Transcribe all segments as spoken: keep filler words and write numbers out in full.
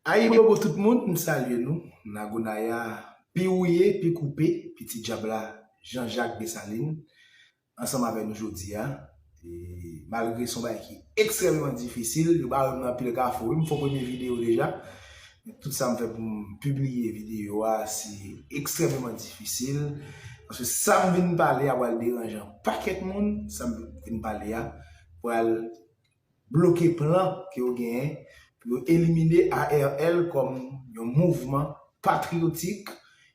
Ayibobo tout moun, m salye nou. Nagonaya, pi wouye, pi koupe, pitit dyab la, Jean Jacques Dessalines, ansanm avè nou jodi a. E malgre se yon bagay ki ekstrèmeman difisil, yo ba wè m nan anpil kafou. Wi, m fè premye videyo deja. Men tout sa m fè pou m pibliye videyo a, se ekstrèmeman difisil. Paske sa m vin pale a pral deranje yon pakèt moun, sa m vin pale a pral bloke plan ke yo genyen pou yo elimine A R L kòm yon mouvman patriyotik,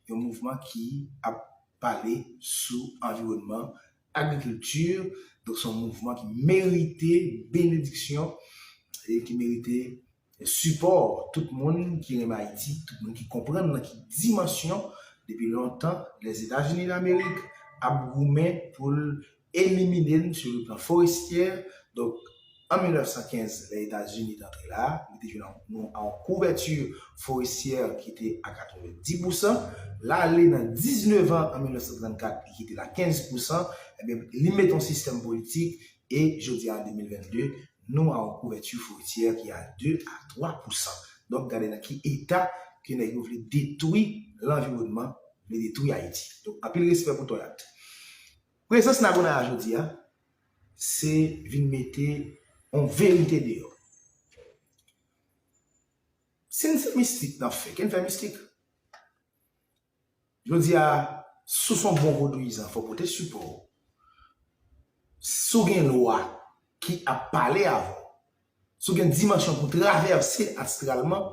yon mouvman ki ap pale sou anviwònman, agrikilti. Donk, se yon mouvman ki merite benediksyon e ki merite sipò tout moun ki renmen Ayiti, tout moun ki konprann nan ki dimansyon, depi lontan, Lèzetazini Damerik ap goumen pou l elimine n sou le plan forestyè. Donk, an mil nèf san kenz, lè Etazini te antre la, li te jwenn nou a yon kouvèti forestyè ki te a katrevenndis pousan. L ale nan diznèf an, an mil nèf san trannkat, li kite l a kenz pousan. Ebyen, li mete yon sistèm politik e jodi a, an de mil vennde, nou a yon kouvèti forestyè ki a de a twa pousan. Donk, gade nan ki eta ke nèg yo vle detwi lanviwònman, vle detwi Ayiti. Donk, anpil respè pou Toyat. Prezans Nagonaya jodi a, se vin mete yon verite deyò. Si n se mistik n ap fè, ke n fè mistik. Jodi a, si w se yon bon vodouyizan, fò w pote sipò w. Si w gen lwa ki ap pale avè w, si w gen dimansyon pou travèse astralman,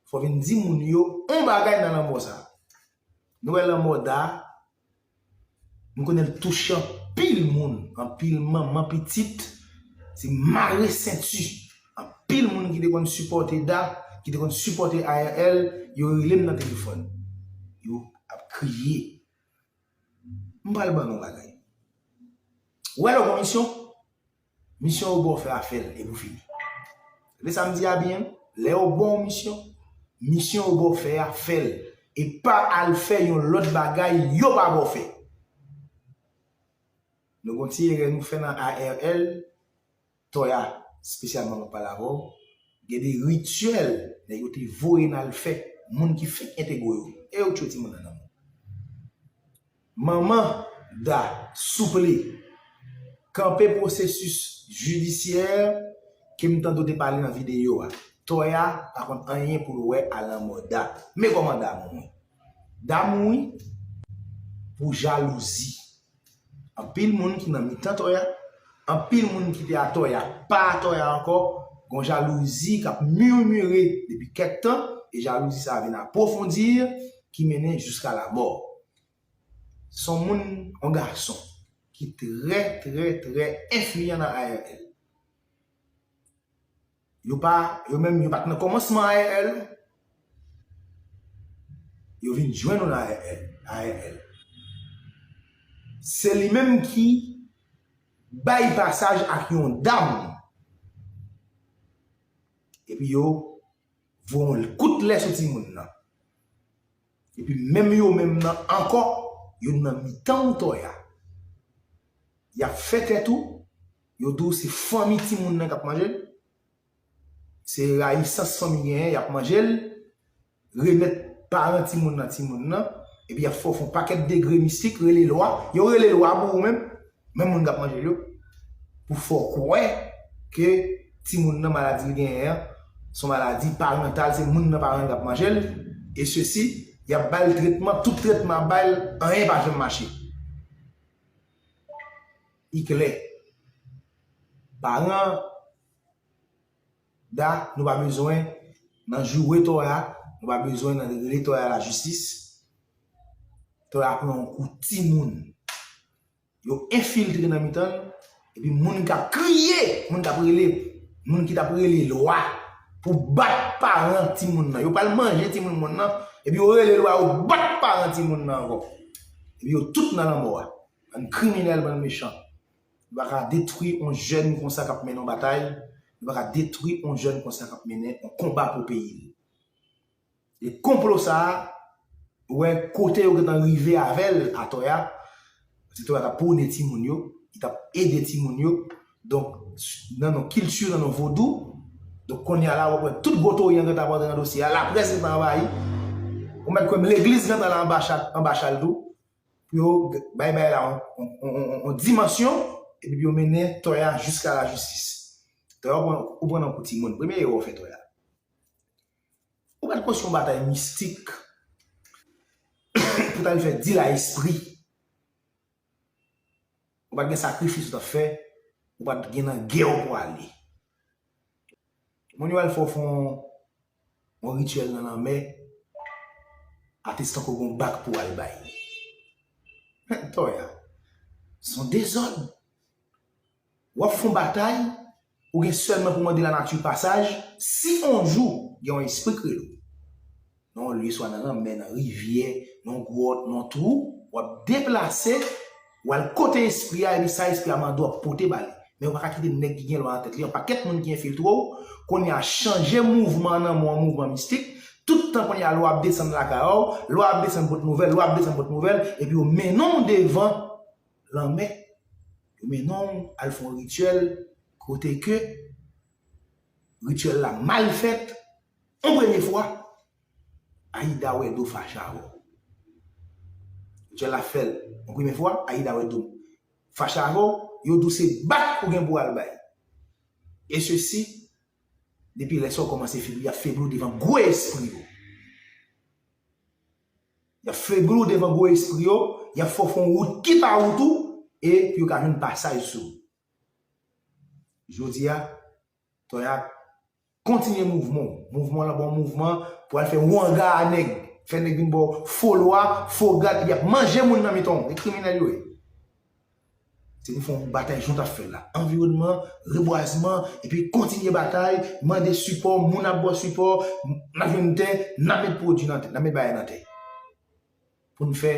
fò w vin di moun yo yon bagay nan lanmò sa a. Nou wè lanmò Da, m konnen l touche anpil moun, anpil manman pitit, se mare senti. Anpil moun ki te konn sipòte Da, ki te konn sipòte A R L, yo rele m nan telefòn. Yo ap kriye. M pral ban nou yon bagay. Ou wè lè w gon misyon, misyon yo ba w fè a, fè l epi w fini. Tande sa m di a byen, lè yo ba w misyon, misyon yo ba w fè a, fè l. E pa al fè yon lòt bagay yo pa ba w fè. Nou gon ti erè nou fè nan A R L, Toya, espesyalman mwen pale avè w, gen de rityèl nèg yo te voye n al fè, moun ki fenk entegre yo, e yo tchwe timoun nan nan men w. Manman Da, souple, kanpe pwosesis jidisyè ke m tande w te pale nan videyo a. Toya pa konn anyen pou l wè a lanmò Da. Men kòman Da mouri. Da mouri pou jalouzi. Anpil moun ki nan mitan Toya, anpil moun ki te a Toya, pa a Toya ankò, gon jalouzi k ap mimire depi kèk tan, e jalouzi sa a vin apwofondi, ki mennen jiska lamò. Se yon moun, yon gason, ki trè, trè, trè enfliyan nan A R L. Yo pa, yo menm, yo pa t nan kòmansman A R L. Yo vin jwenn nou nan A R L. A R L. Se li menm ki bay pasaj ak yon dam. Epi yo voye yon kout lè sou timoun nan. Epi menm yo menm nan ankò, yo nan mitan w Toya. Y ap fè tèt ou, yo di w se fanmi timoun nan k ap manje l. Se rayisans fanmi genyen, y ap manje l, remèt paran timoun nan timoun nan, epi y ap fè w fè yon pakèt degre mistik, rele lwa, yo rele lwa pou ou menm, menm moun k ap manje l yo, pou fè w kwè ke timoun nan maladi l genyen an, se yon maladi parantal, se moun nan paran l k ap manje l, e sesi, y ap ba l tretman, tout tretman y ap ba l, anyen pa janm mache. I klè. Paran Da, nou pa bezwen nan joure Toya, nou pa bezwen nan rele Toya lajistis. Toya pran yon kou timoun. Yo enfiltre nan mitan l, epi moun k ap kriye, moun k ap rele, moun ki t ap rele lwa pou bat paran timoun nan. Yo pral manje timoun moun nan, epi yo rele lwa, yo bat paran timoun nan ankò. Epi yo tout nan lanmò a. Bann kriminèl, bann mechan. Nou pa ka detwi yon jèn konsa k ap mennen yon batay. Nou pa ka detwi yon jèn konsa k ap mennen yon konba pou peyi l. E konplo sa a, ou wè kote yo gentan rive avè l a Toya, se Toya t ap pwone timoun yo, li t ap ede timoun yo. Donk, nan yon kilti, nan yon vodou, Donk, kounye a la, w ap wè tout gwo toyan gentan ap antre nan dosye a, laprès gentan anvayi. Ou mèt kwè m, legliz gentan la anba chal, anba chal tou. Pou yo g- bay bagay la yon, yon, yon, yon, yon dimansyon, epi pou yo mennen Toya jiska lajistis. Toya, ou pran, ou pran nan kou timoun. Premye erè w fè, Toya. Ou pa t konstwi yon batay mistik pou t al fè dil a espri. Ou pa t gen sakrifis ou t ap fè, ou pa t gen nan gè w pou ale. Moun yo al fè w fè yon, yon rityèl nan lanmè, atestan ke w gen yon bak pou w al bay. Toya, se yon dezòd. W ap fè yon batay, ou gen sèlman pou mande lanati pasaj, si yon jou gen yon espri k rele w. Nan yon lye, swa nan lanmè, nan rivyè, nan gwòt, nan twou, w ap deplase, w al kote espri a, epi sa espri a mande w ap pote ba li. Men ou pa ka kite nèg ki gen lwa nan tèt li, yon pakèt moun ki enfiltre w, kounye a chanje mouvman an nan men w an mouvman mistik, tout tan kounye a lwa ap desann lakay ou, lwa ap desann pot nouvèl, lwa ap desann pot nouvèl, epi yo mennen w devan lanmè, yo mennen w al fè yon rityèl kote ke rityèl la mal fèt, yon premye fwa, Ayida wè do fache avè w. Rityèl la fè l yon premye fwa, Ayida wè do fache avè w, yo di w se bak ou gen pou al bay. E sesi, depi lè sa w kòmanse febli, y ap febli w devan gwo espri yo. Y ap febli w devan gwo espri yo, y ap fè w fè yon wout ki pa wout ou, e pou yo ka jwenn pasaj sou ou. Jodi a, Toya, kontinye mouvman w. Mouvman w lan bon mouvman pou al fè wanga a nèg. Fè nèg vin ba w fo lwa, fo grad, epi y ap manje moun nan mitan w. E kriminèl yo ye. Se pou fè yon batay jan w t ap fè l la. Anviwònman, rebwazman, epi kontinye batay, mande sipò, moun ap ba w sipò, n ap jwenn tè, n ap met pwodui nan tè, n ap met bagay nan tè. Pou n fè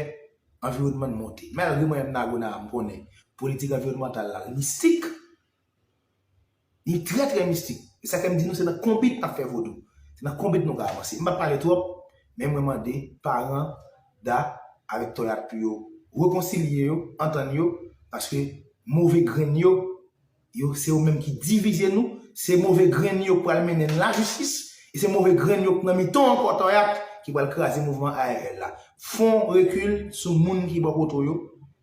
anviwònman n monte. Malgre mwen menm Nago Naya, m konnen politik anviwònmantal la, li mistik. Li trè, trè mistik. E sa fè m di nou, se nan konbit n ap fè vodou. Se nan konbit nou ka avanse. M p ap pale twòp, men mwen mande paran Da avèk Toya pou yo rekonsilye yo, antann yo, paske move grenn yo, yo, se yo menm ki divize nou, se move grenn yo k pral mennen n lajistis, e se move grenn yo k nan mitan w ankò, Toya, ki pral kraze mouvman A R L la. Fè yon rekil sou moun ki bò kote w yo,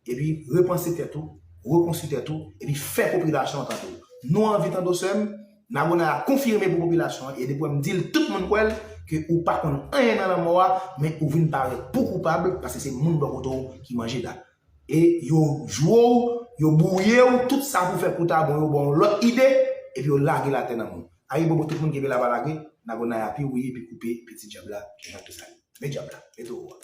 epi repanse tèt ou, rekonstwi tèt ou, epi fè popilasyon an tande w. Nou anvi tande w, sè m, Nago Naya konfime pou popilasyon an, e depi w wè m di l, tout moun kwè l, ke ou pa konn anyen nan lanmò a, men ou vin parèt pou koupab, paske se moun bò kote w ki manje la. E yo jwe w, yo bwouye w, tout sa pou fè kou ta bon, yo ba w yon lòt ide, epi yo lage l atè nan men w. Ayibobo tout moun kenbe la pa lage, Nago Naya pi wouye, pi koupe, pitit dyab la, Jean Desalin. Men dyab la, men towo a.